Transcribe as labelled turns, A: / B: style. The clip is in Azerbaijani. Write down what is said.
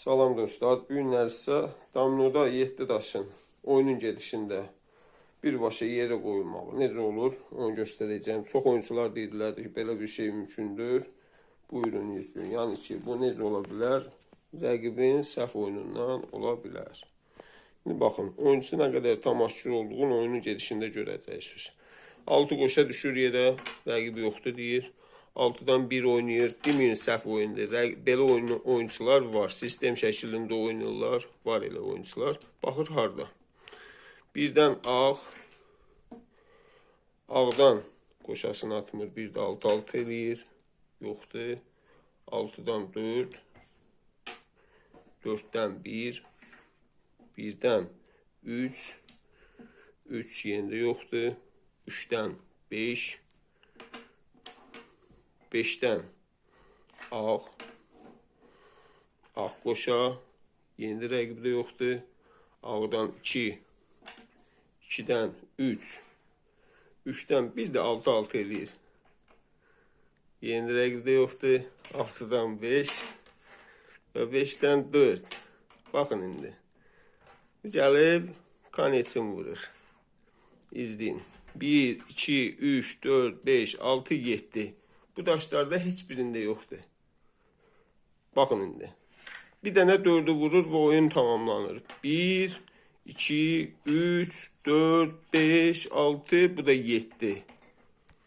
A: Salam dostlar. Bu günlər isə dominoda 7 daşın oyunun gedişində birbaşa yerə qoyulmağı necə olur, onu göstərəcəyim. Çox oyunçular deyirdilər ki, belə bir şey mümkündür. Buyurun, izləyin. Yəni ki, bu necə ola bilər? Rəqibin səhv oyunundan ola bilər. İndi baxın, oyunçu nə qədər tamaşaçı olduğunu oyunun gedişində görəcəksiniz. 6 qoşa düşür yerə, rəqib yoxdur deyir. 6-dan 1 oynayır. Deməyin səhv oyundur. Belə oyunçular var. Sistem şəklində oynayırlar. Var elə oyunçular. Baxır harda. Birdən ağ. Ağdan qoşasını atmır. Bir də 6-6 eləyir. Yoxdur. 6-dan 4. 4-dən 1. 1-dən 3. 3 yenə də yoxdur. 3-dən 5. 5-dən ağ. Ağ qoşa. Yenə də rəqibdə yoxdur. Ağdan 2. 2-dən 3. 3-dən bir də 6-6 eləyir. Yenə də rəqibdə yoxdur. 6-dan 5 və 5-dən 4. Baxın indi. Gəlib konetsin vurur. İzləyin. 1, 2, 3, 4, 5, 6, 7. Bu daşlarda heç birində yoxdur. Baxın indi. Bir dənə 4-ü vurur və oyun tamamlanır. 1, 2, 3, 4, 5, 6, bu da 7.